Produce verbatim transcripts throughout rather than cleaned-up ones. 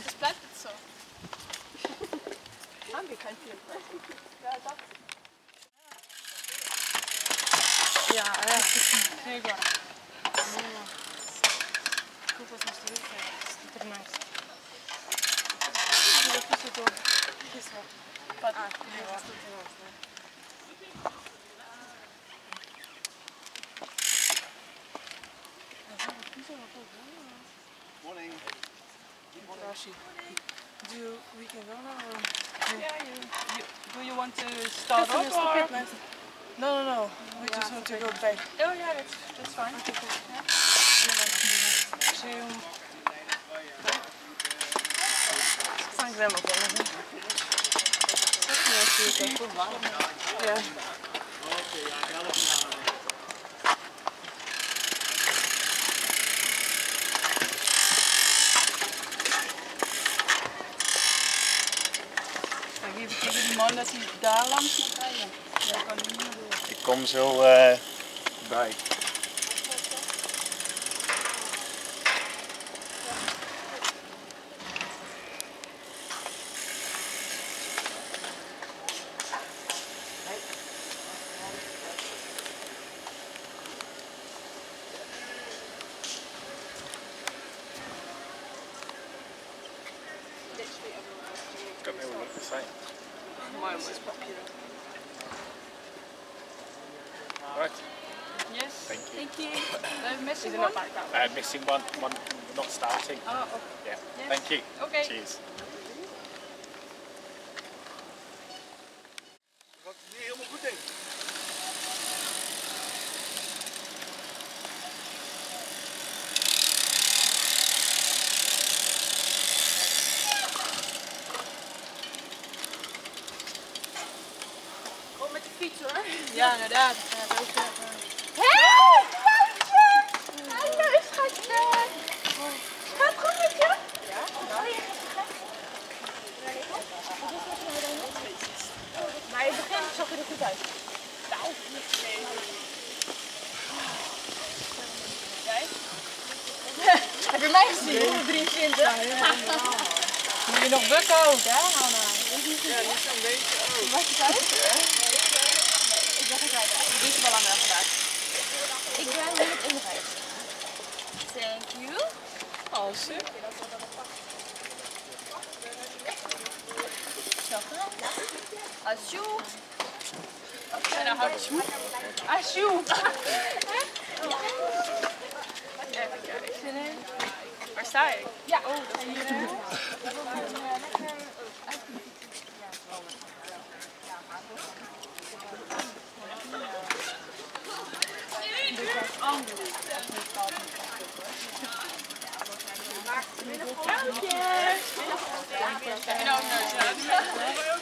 Dus blijft het zo. Haben wir kein Film. Ja, doch. Ja, ja. Sehr gut. Guck, was nicht drin ist. Das tut mir leid. Das ist so. Wat? Ah, nee, was tut mir leid. Morning. Rashi, do we can go now? Or? Yeah, you, you, do you want to start off or? No, no, no. We just want to go back. Oh, yeah, that's, that's fine. Okay, cool. Yeah. Thank you. Thank you. Yeah. Dan geef ik tegen die man dat hij daar langs moet rijden. Ja, kan niet meer door. Ik kom zo, eh, bij. Got me all the same. Mine was popular. Right. Yes. Thank you. Thank you. Uh, missing one? Uh, missing one, one not starting. Oh, okay. Yeah. Yes. Thank you. Okay. Cheers. Wat is niet helemaal goed, denk ik. Kom met de fiets, hoor. Ja, inderdaad. Ik vind het ook, eh, Hé, meisje! Hallo, schatje! Gaat het goed met je? Ja. Maar in het begin zag je er goed uit. Heb je mij gezien? Drieëntwintig. Moet je nog bukken ook, hè, Hanna? Ja, niet zo'n beetje ook. Wat is het? Ik ben het kwijt. Dit is wel aan vandaag. Ik ben honderdeenenvijftig. Thank you. Als je. Zo, hè? Als je. Asjoe. Asjoe. Even kijken. Waar sta ik? Ja. Oh, dat is hier.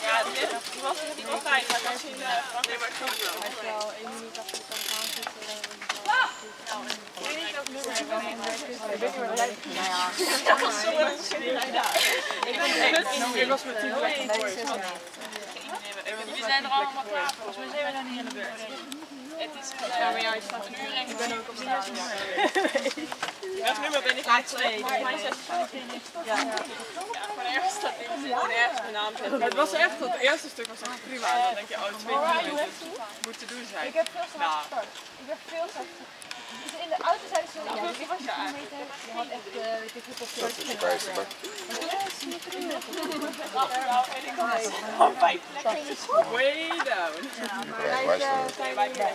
Ja, dit was niet altijd, maar misschien, eh, nee, maar ik snap het wel. Ik ben, ik was met tien. Jullie zijn er allemaal klaar voor. Volgens mij zijn we nog niet aan de beurt. Het is, eh, een uur en kwartier. Welk nummer ben ik aan het spelen? Volgens mij zes. Ja. Ja, gewoon ergens dat ding zit, nergens mijn naam zit. Het was echt, het eerste stuk was echt prima. En dan denk je, oh, het tweede moet het moeten doen zijn. Ik heb veel te hard gestart. Ik heb veel te hard gestart. Dus in de auto zeiden ze, ja, dit is echt, eh, weet ik niet of je... Dat is de prijzenbak. Way down. Ja, maar hij, eh,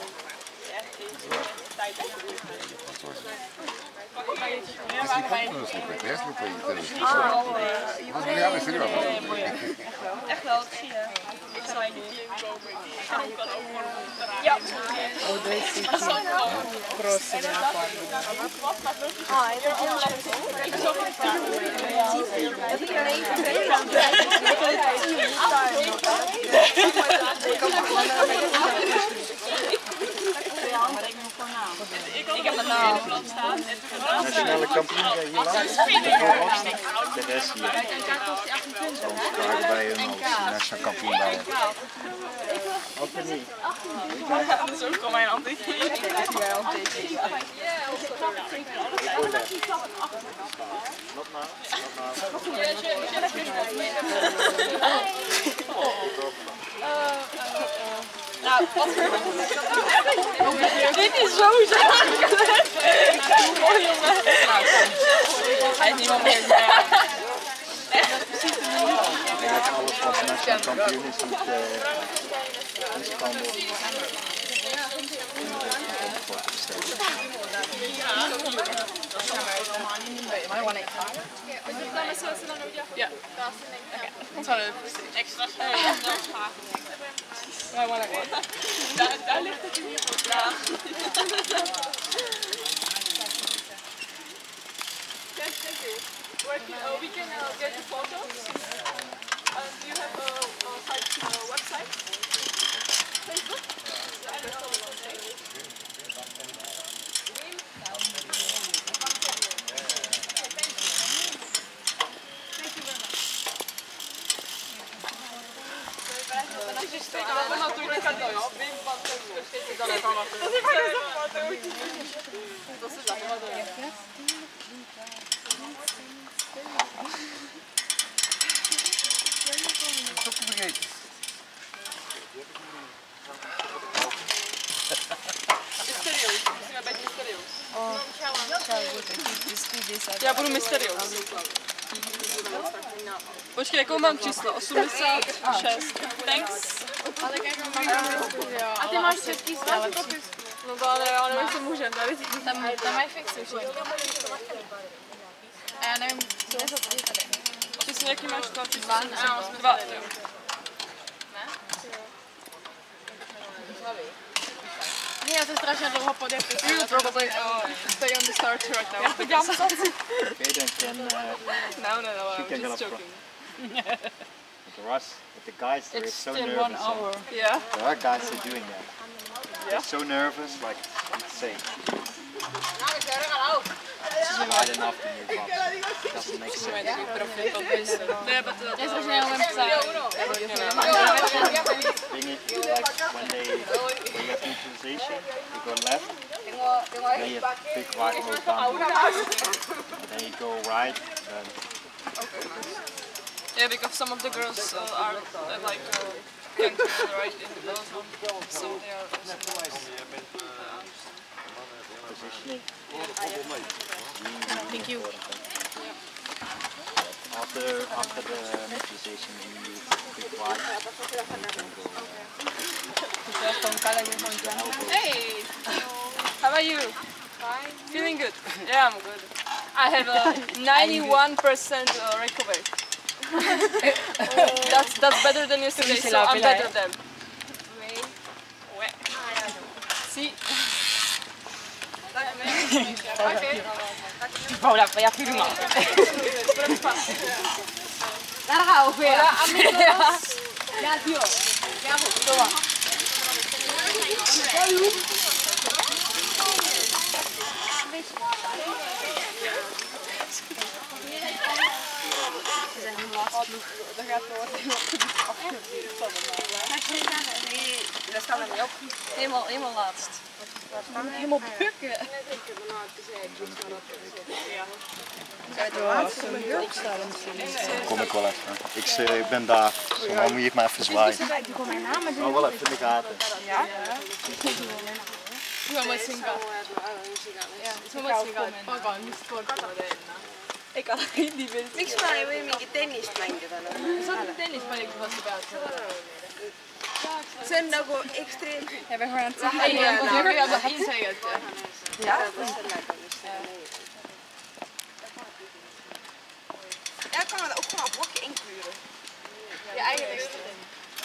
Echt wel, zie je. Ja. Просто. Ik heb een naam. Nationale kampioen, ja, hier langs. De rest hier. Zo, vragen bij hun als Kampioen ware. Anders ook gewoon mijn hand. Dit is zo zalig. Hij is niemand meer. Ja. Ik denk dat alles wat nationaal kampioen is, niet, eh, niet kan worden. Ja. Sorry. Extra. Daar, daar ligt het in ieder geval klaar. Yes, thank you. Where can, uh, we can, uh, get the photos. Um, do you have a, a site, uh, website? Facebook? I don't know what to say. Mysterieus. Misschien een beetje mysterieus. Oh, zo goed. Ik heb dus die deze. Ja, voor een mysterieus. Pois que é como antes, o submissão. Thanks. Até mais que isso. Não dá, não, não, isso é muito. Também, também fixo, sim. En, ehm, het is niet echt meer. Wat? Ja, het is trouwens nog een podium. You're probably, uh, stay on the start right now. Ja, ik heb Okay, then, then, uh, No, no, no, I'm just joking. With the Russ, with the guys, they're so nervous, eh? Yeah. There are guys that are doing that. They're so nervous, like, it's insane. It's hard enough to move up. Doesn't make sense. Yeah, but, uh, Thing is, like, when they, when you have neutralization, you go left, then you have big right move down. And then you go right, then Yeah, because some of the girls, uh, are, uh, like, uh, can't do the right in the bells, so they are also, uh, positioning. Thank you. After, after the neutralization, you need big right. Hey, how are you? Feeling good? Yeah, I'm good. I have a ninety-one percent, uh, recovery. That's, that's better than yesterday, so I'm better than. Ouais. Si. Paola, vai a firmare. Hola, amigos. Grazie. Grazie. Toma. Ze zijn heel laatste ploeg. Dat gaat door. Nee, dat staat er niet op. Helemaal, helemaal laatst. Helemaal bukken. Kom ik wel even. Ik, eh, ik ben daar. Zo, dan moet je het maar even zwaaien. Hou wel even in de gaten. Ja? Zo wat single. Ja, zo wat single. Ik had geen die mensen. Niks van, je weet niet, tennis spelen dan. Zo tennis spelen was about. Zijn nog wel extreem. Hebben we gewoon aan het zeggen. Ja, ja, ja, dat is het. Ja? Ja, kan dat ook gewoon op blokje inkleuren. Ja, eigenlijk.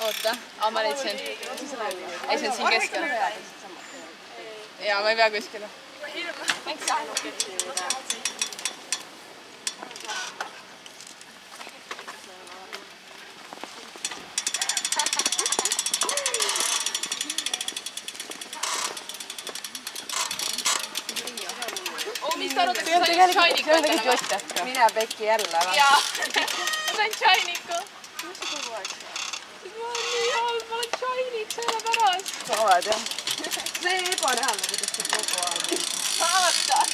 Oh, dat? Allemaal iets in. Hij is een single. Ja, maar wel goed kunnen. Oh, mi sta rotando. Mira, vecchiella, va. Ja. Dat zijn shiny, kom. Zo, hè, dan. Sì, poi dai, ma che sto poco, eh. Ah, dai.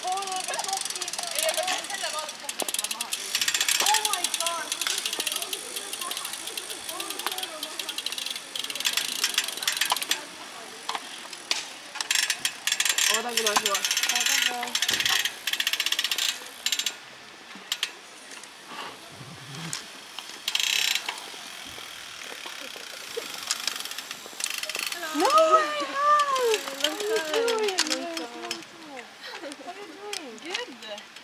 Oh my God. Oh, dank u wel. Ja, dank u wel. No, hi. How are you doing? How are you doing? Good.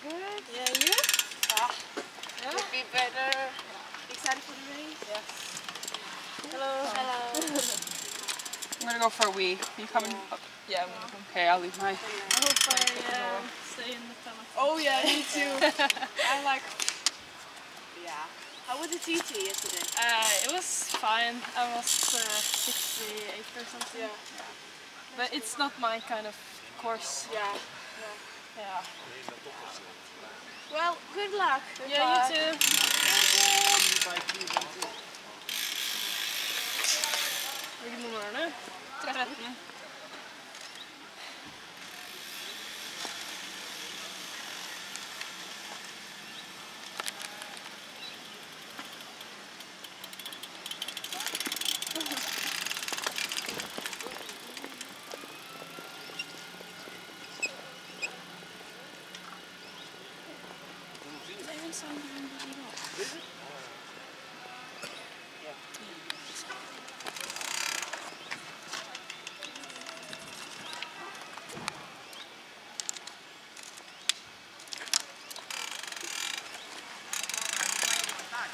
Good. Yeah, you? Ah. Yeah? Could be better. Excited for the race? Yes. Hello. Hello. I'm gonna go for a wee. You coming? Yeah. Yeah, I'm gonna go. Okay, I'll leave my. I hope I, uh, stay in the peloton. Oh yeah, me too. I like. Yeah. How was the T T yesterday? Uh, it was fine. I was, uh, sixty-eighth or something. Yeah. But it's not my kind of course. Yeah. Yeah. Well, good luck. Yeah, you too. Thank you. Good morning.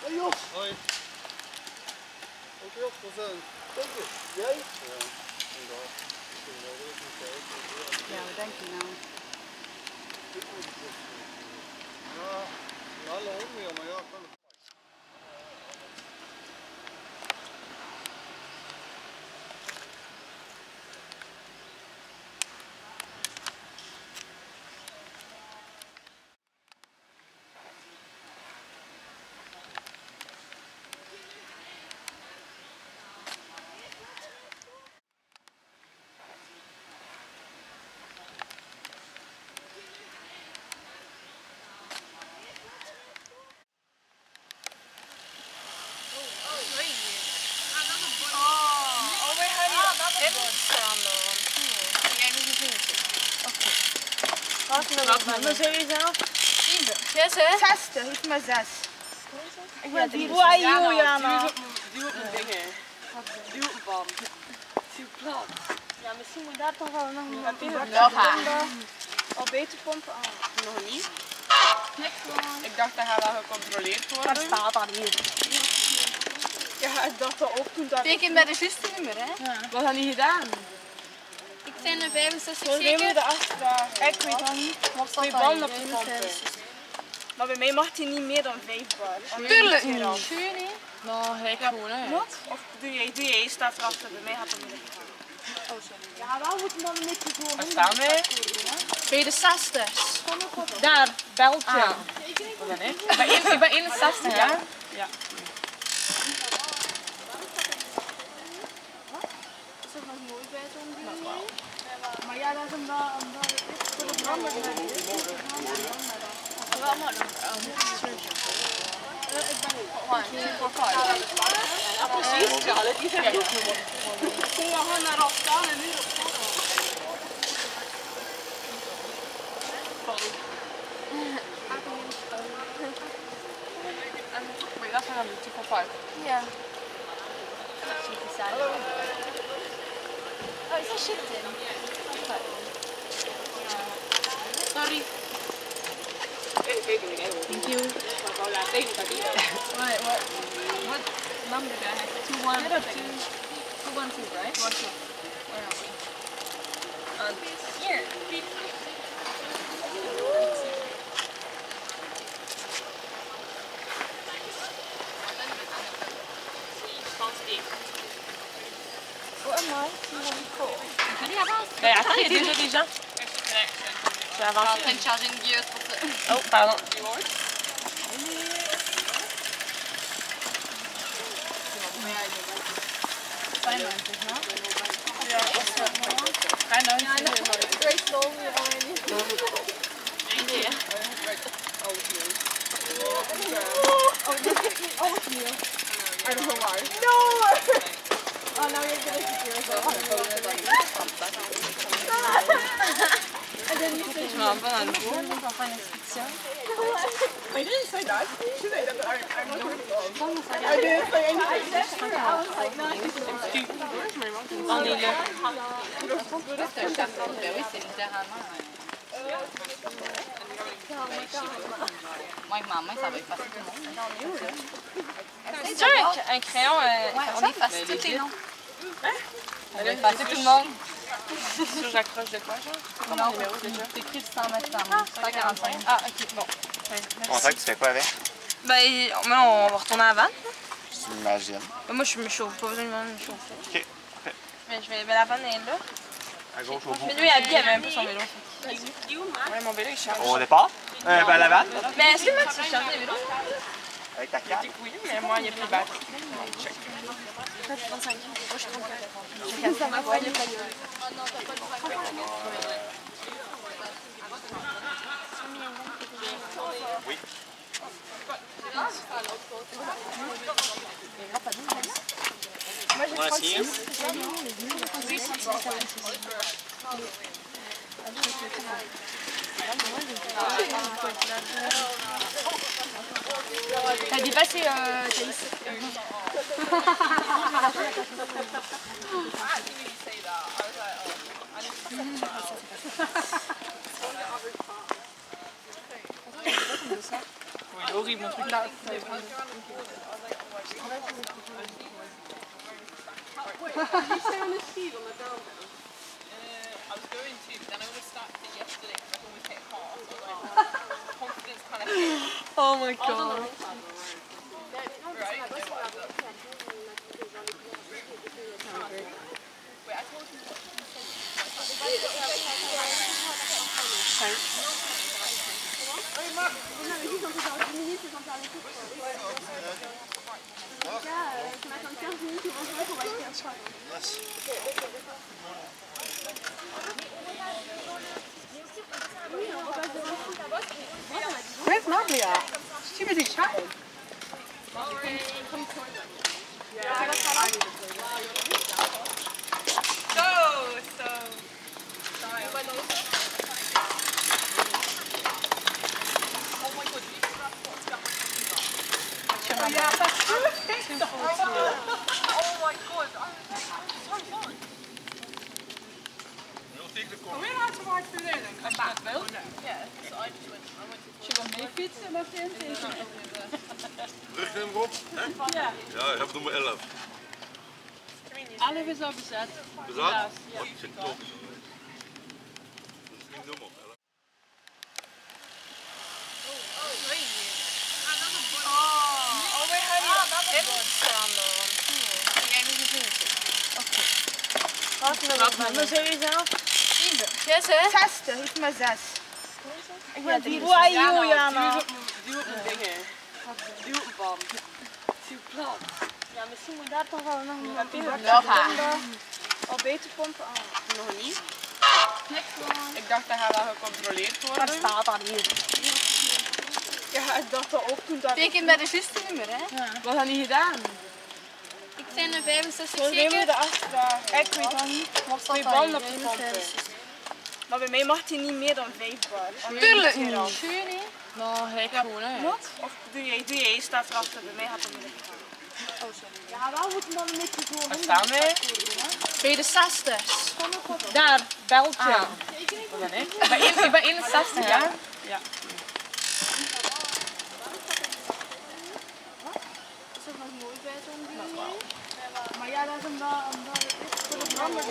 Hoi, Jos. Hoi. Ook Jos, we zijn. Dank je. Jij? Ja, inderdaad. Misschien wel weer een tijd. Ja, wat denk je nou? Ja, alle honden, ja, maar ja, kan. Oh, oh, we hebben hier in staan dan. Oké. Wat is er? Wat is er? Zesde, hoeft maar zes. Ik ben drie. Hoe are you, Jana? Duw op mijn, duw op mijn dingen. Duw op mijn band. Duw plat. Ja, misschien moet daar toch wel nog een band. Al beter pompen. Ah. Nog niet? Ik dacht dat hij wel gecontroleerd wordt. Daar staat dat niet. Ja, ik dacht dat ook toen dat. Teken bij de juiste nummer, hè? Ja. Wat had hij gedaan? Ik zei een vijfenzestig zeker. Volgens mij moeten we de achterdaag. Ik weet het niet. Twee banden op de pomp. Maar bij mij mag hij niet meer dan vijf bar. Tuurlijk niet. Juni? Nou, hij gewoon, hè. Wat? Of doe jij, doe jij, staat erachter, bij mij gaat het niet. Oh, sorry. Ja, wel moet je dan een beetje zo. Waar staan we? Bij de zesde. Daar, beltje. Ah. Waar ben ik? Ik ben in, ik ben in de zesde, ja. Ja. Is er nog nooit bij zo'n ding? Maar ja, dat is omdat, omdat het voor de branden is. Wel makkelijk. Eh, ik ben niet. One, two, four, five. Ja, precies. Ja, dat is echt goed. Kom, we gaan daar al staan en nu op. Wait, that's what I'm looking for. Five. Yeah. Super sad. Oh, it's a shit tin. Okay. Sorry. Thank you. Right, what, what number do I have? Two one, two, two one two, right? One two. Where are we? Um, here. What am I? Two one four. Allez, avance. Ben, attends, il y a déjà des gens. Je vais avancer. Je suis en train de charger une guilleuse pour ça. Oh, pardon. Yours? Ouais, il est bon. Zweiundneunzig, ne? Ja, was war das? Dreiundneunzig. Ja, das ist very slowly already. Oh, this is oatmeal. I don't know why. No! Oh, now you're gonna see yours. And then you say, I didn't say that. She said that I, I'm not. I didn't say anything. I was like, no, she's Moi, ma maman, ça va effacer tout le monde. C'est sûr, avec un crayon, euh, on efface tous les noms. Hein? On va effacer tout le monde. Sur j'accroche de quoi, genre? Non, t'écris le cent mètres par cent quarante-cinq. Ah, ok, bon. Ouais, merci. Ton sac, tu fais quoi avec? Bah, il- mais on va retourner à la vanne. J'imagine. Bah, moi, je me chauffe, pas besoin de me chauffer. Ok, parfait. Mais je vais, ben, la vanne est là. À gauche, au bout. Mais lui, Abby avait même pas son vélo. Ouais, mon vélo, il charge. Au départ? Euh, ben, la vanne? Mais est-ce que Max, il charge des vélos? Avec ta canne? Oui, mais moi, il n'y a plus de batterie. Check. Moi, je prends ça. Ça va pas, il y a pas de- Oui. Moi, je prends six. T'as dépassé, euh, Thaïs. Oui, horrible, mon truc là. Oh my god. Where's Natalia? She was chatting. Are we allowed to ride through there then? Come back, Bill? Yeah, so I just went, I went to Zullen we mee fietsen naar Vince? Terug nemen we op, hè? Ja. Ja, je hebt nummer elf. Elf is al bezet. Bezet? Helaas, ja. Wat zit toch? Dat is niet nummer elf. Oh, we gaan hier in staan dan. Oké. Wat is er nog? Zesde, is maar zes. Ik ben drie. Hoe are you, Jana? Die op mijn dingen. Die op mijn band. Die plat. Ja, misschien moet daar toch wel nog een pomp. Al beter pompen. Ah. Nog niet? Niks, man. Ik dacht dat hij wel gecontroleerd wordt. Daar staat dat hier. Ja, ik dacht dat ook toen dat. Teken bij de juiste nummer, hè? Ja. Wat had hij gedaan? Ik zijn er vijfenzestig zeker. Ik weet nog niet. Twee banden op de pomp. Maar bij mij mag hij niet meer dan vijf bar. Tuurlijk niet. Juni? Nou, hij gewoon, hè. Of doe jij, doe jij, staat erachter, bij mij gaat het niet. Ja, wel moet je dan een beetje zo. Waar staan we? Bij de zesde. Daar, beltje. Ah. Wat ben ik? Ik ben in, ik ben in de zesde, ja. Ja. Is er nog nooit bij zo'n ding? Maar ja, dat is omdat, omdat het is voor de brandweer.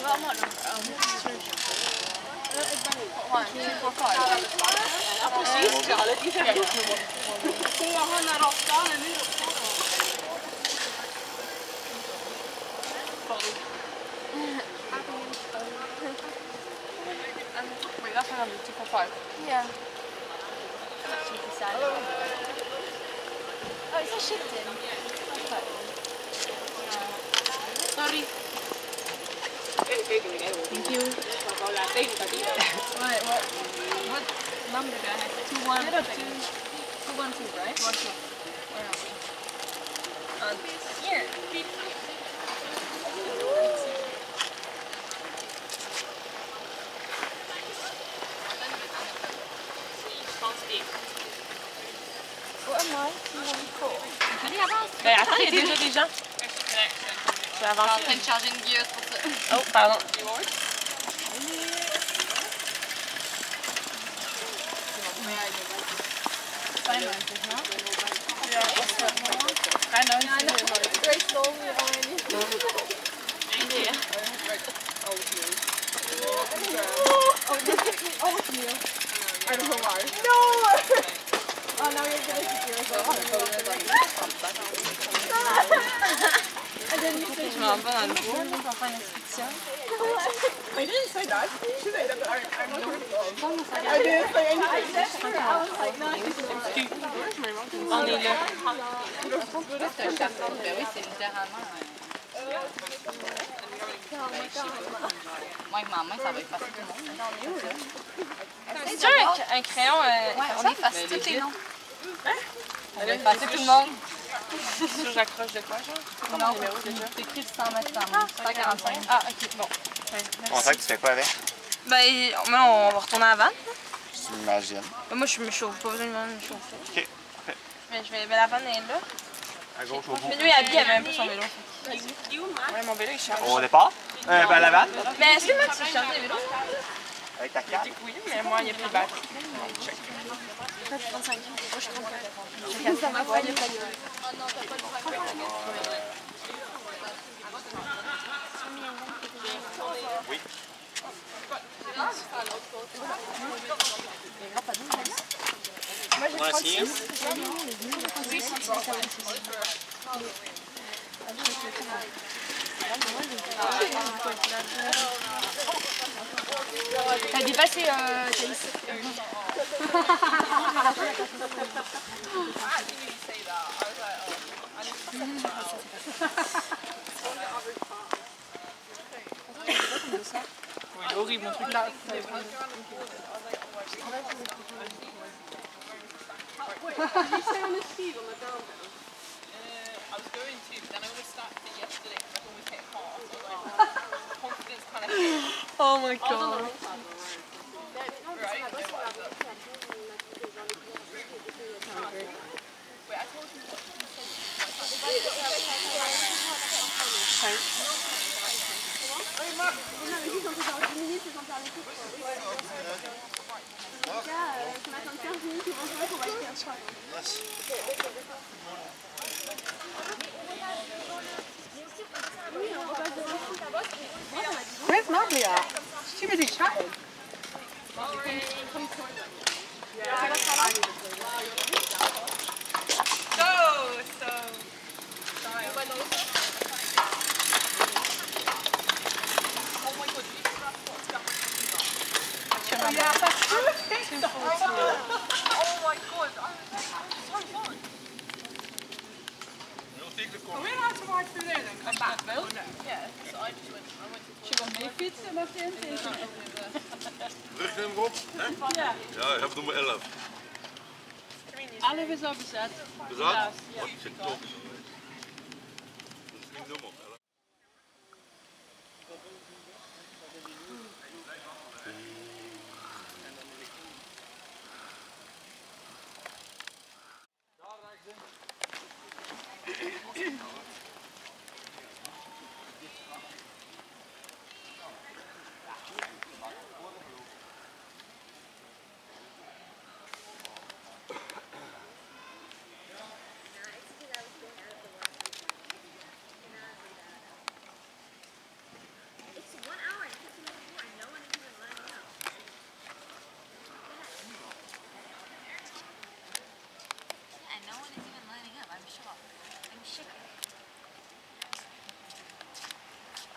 Wel maar, eh, ik ben niet. Ja, precies. Ja, dat is het. Kom, we gaan daar al staan en nu op. Wait, that's what I'm looking for. Five. Yeah. Oh, it's a shit tin. Okay. Sorry. Thank you. What, what, what number do I have? Two one two. Two one two, right? One two. Where are we? Um, here. What am I? Two one four. Ben, attends, il y a déjà des gens. Je vais avancer. Je suis en train de charger une guilleuse pour ça. Oh, pardon. I don't know why. No! Oh, now you're gonna keep yours. And then you say, I didn't say that. She said that, but I, I'm not. I didn't say anything. On est là. Moi, avec ma main, ça va effacer tout le monde. C'est un, un crayon, euh, ouais, on efface tous les noms. On va effacer tout le monde. Si j'accroche de quoi, genre? C'est quoi mon numéro déjà? T'écris le cent mètres par mois. Cent quarante-cinq. Ah, ok, bon. Ouais, merci. Ton sac, tu fais quoi avec? Ben, on, on va retourner à la vanne. J'imagine. Ben, moi, je me chauffe pas, vraiment, je me chauffe pas. Ok, parfait. Mais je vais, ben, la vanne est là. À gauche, au bout. Mais lui, Abby avait un peu son vélo. Ouais, mon vélo, il charge. Au départ? Euh, ben, à la vanne? Mais est-ce que Max, il charge les vélos? Avec ta carte? Oui, mais moi, il n'y a plus de batterie. Check. Moi, je prends cinq. Moi, je prends quatre. Ça va pas, il y a pas de... Oui. Moi, j'ai trente-six. T'as dépassé, euh, Thaïs. Oui, horrible, mon truc. Là, c'est... Oh my god. Where's Natalie at? She busy chatting. Are we allowed to ride through there then? Come back? Yeah, so I just went, I went to... Should we fietsen? Rugnummer op, hè? Ja. Ja, ich hab Nummer elf. Elf is al bezet. Bezet? Helaas, ja. Oh, shit, toch. Dat is mien nummer.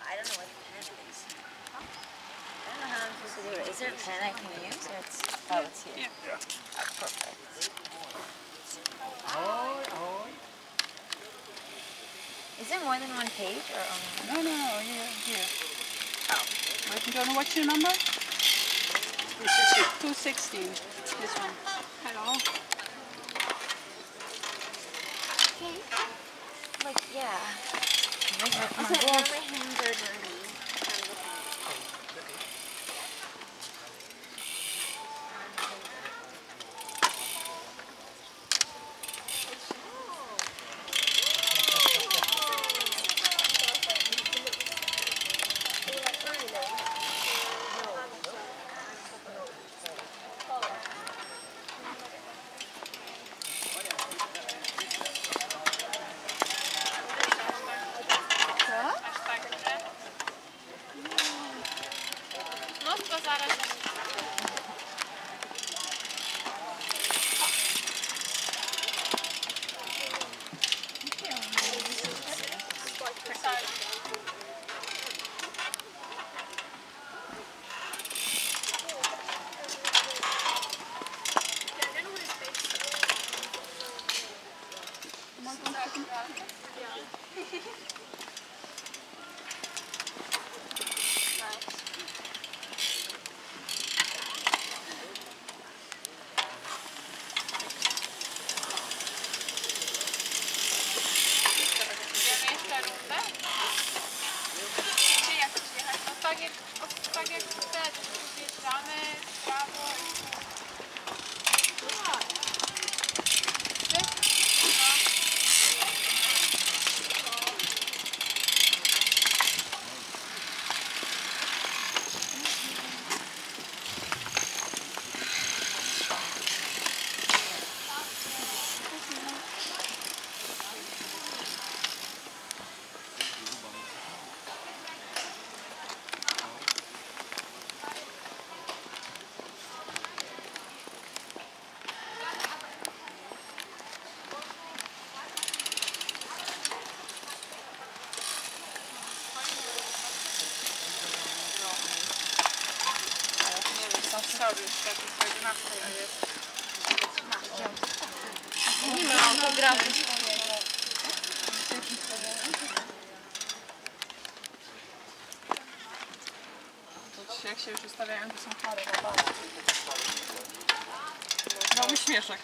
I don't know where the pen is. I don't know how I'm supposed to do it. Is there a pen I can use? Or it's, oh, it's here. Yeah. Oh, perfect. Is Is there more than one page or only one? No, no, no, here, here. Oh. Wait, you don't know what's your number? Two sixteen. Two sixteen. This one. Hello. Okay. Like, yeah. Here's my, my hands are dirty. Tot się, jak się już ustawiają, to są chore na bana. No, uśmieszek.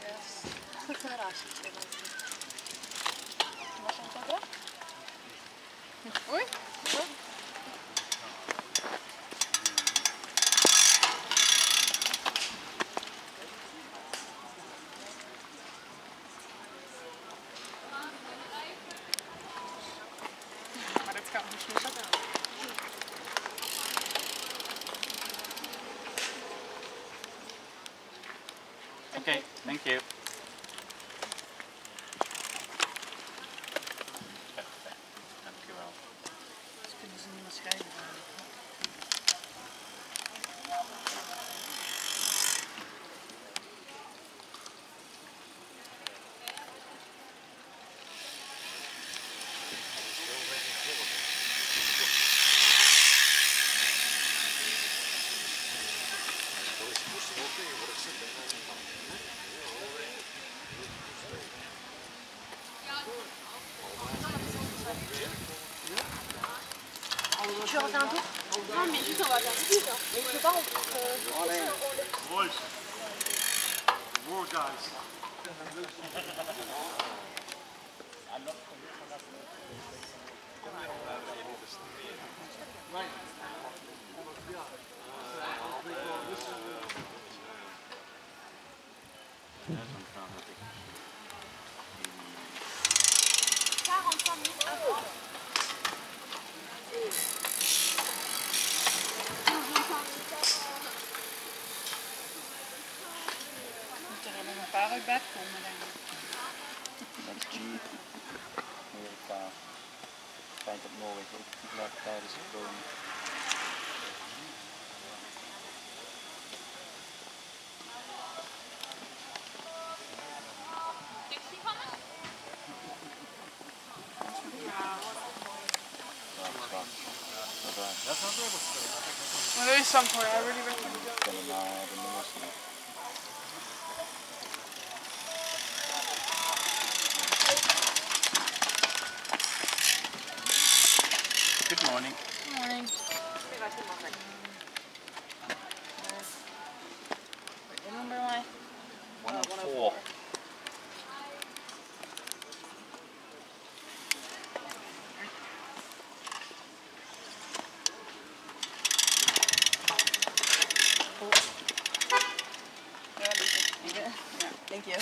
Jest. Zaraz się robi. Masz autograf? Twój? No. Marecka, musisz. Okay, thank you. Perfect. Dank u wel. Ze kunnen ze niet meer schrijven. Tu reviens tout. Non, mais juste, on va faire vite, hein. Mais je veux pas qu'on, euh, Boys. War guys. Quarante-cinq minutes avant. Moet er nog een paar uit bed komen, denk ik. Dat is cheap. Amerika. Fijn dat Noorwegen ook tegelijkertijd is gekomen. Well, there is some point. I really recommend it. Gonna, uh, the most. Morning. Morning. What number am I? One oh four. Thank you.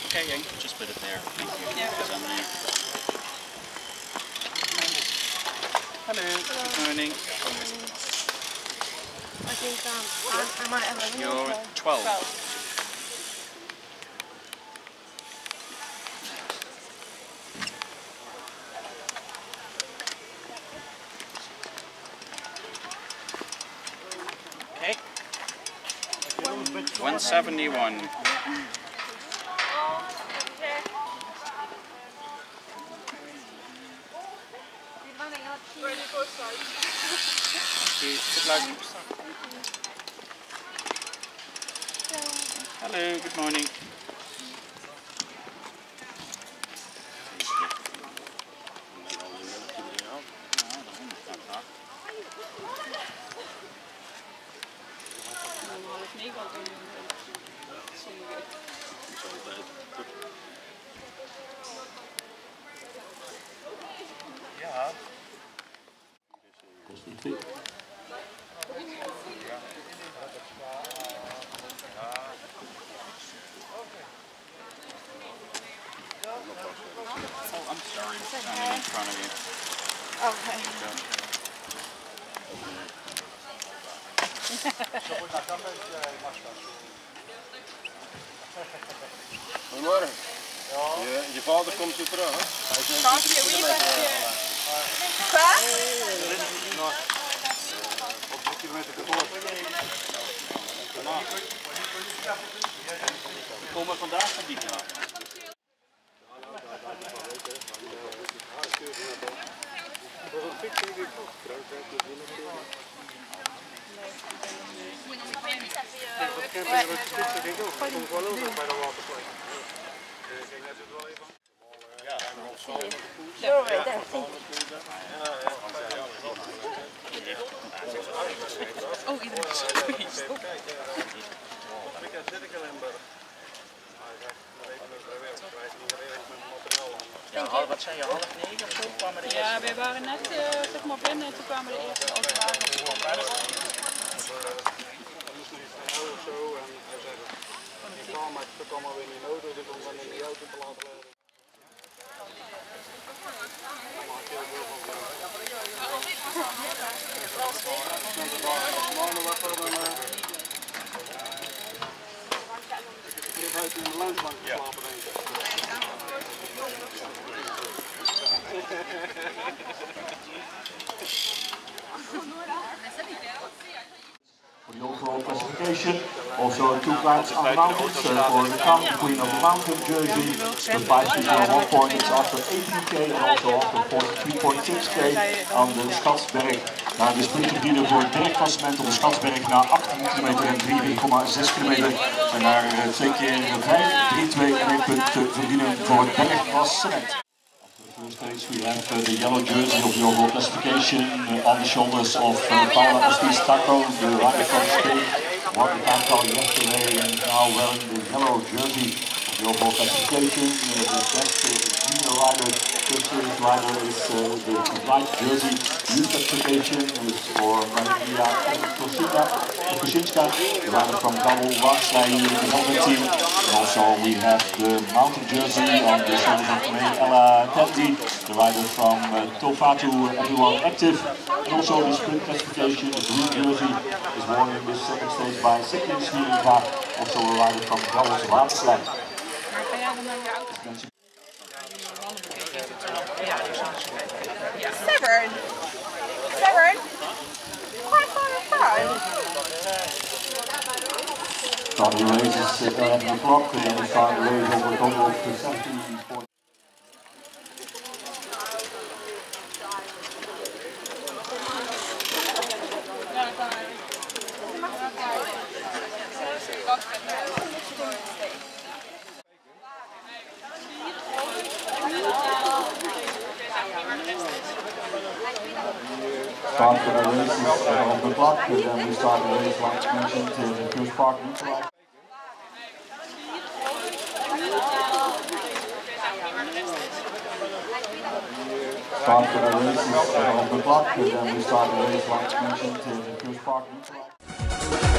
Okay, yeah, just put it there. Thank you. Yeah. Hello, good morning. I think, um, I, I might have a You're twelve. Okay. One seventy-one. Thank you. Good luck. Hello, good morning. Ja. Oh, I'm sorry. It's okay. I'm in front of you. Okay. Goedemorgen. Je, je vader komt zo terug, hè? Hij is nog drie kilometer, eh, Quoi? Op drie kilometer verkocht. We komen vandaag van die kant. Oh, iedereen is geweest. Ja, half, wat zei je, half negen of zo kwamen de eerste? Ja, we waren net, eh, zeg maar, binnen en toen kwamen de eerste auto's. For the overall classification, also two guides are mounted, so for the crown, the Queen of the Mountain jersey, the five K one points after eighteen K and also after forty-three point six K on the Stadsberg. Naar de sprinter die er voor het bergklassement op de Stadsberg na achttien kilometer en drie komma zes kilometer. En naar, eh, twee keer vijf, drie, twee en één punt te verdienen voor het bergklassement. After the first stage, we have, uh, the yellow jersey of the overall classification, uh, on the shoulders of, uh, Paula Ortiz Taco, the rider from Spain. Won the time trial yesterday and is now wearing the yellow jersey of the overall classification. Uh, the best, uh, junior rider, fifteen Rider is uh, the white jersey, blue specification is for Maria Kosinska, Kosinska, the rider from Double Varsla in the helmet team. And also we have the mountain jersey on the shoulders of May Ella Tendi, the rider from uh, Tofatu, everyone active. And also the sprint classification, the green jersey, is worn in this second stage by Sikin Smiringa, also a rider from Double Varsla. Seven. Seven. Quite far in front. Starting race is uh, at the clock, and then we start the race over a total of seventeen points. Start for the race is uh, on the clock, and then we start the race, like mentioned, in the first park. Start for the race is uh, on the clock, and then we start the race, like mentioned, in the first park.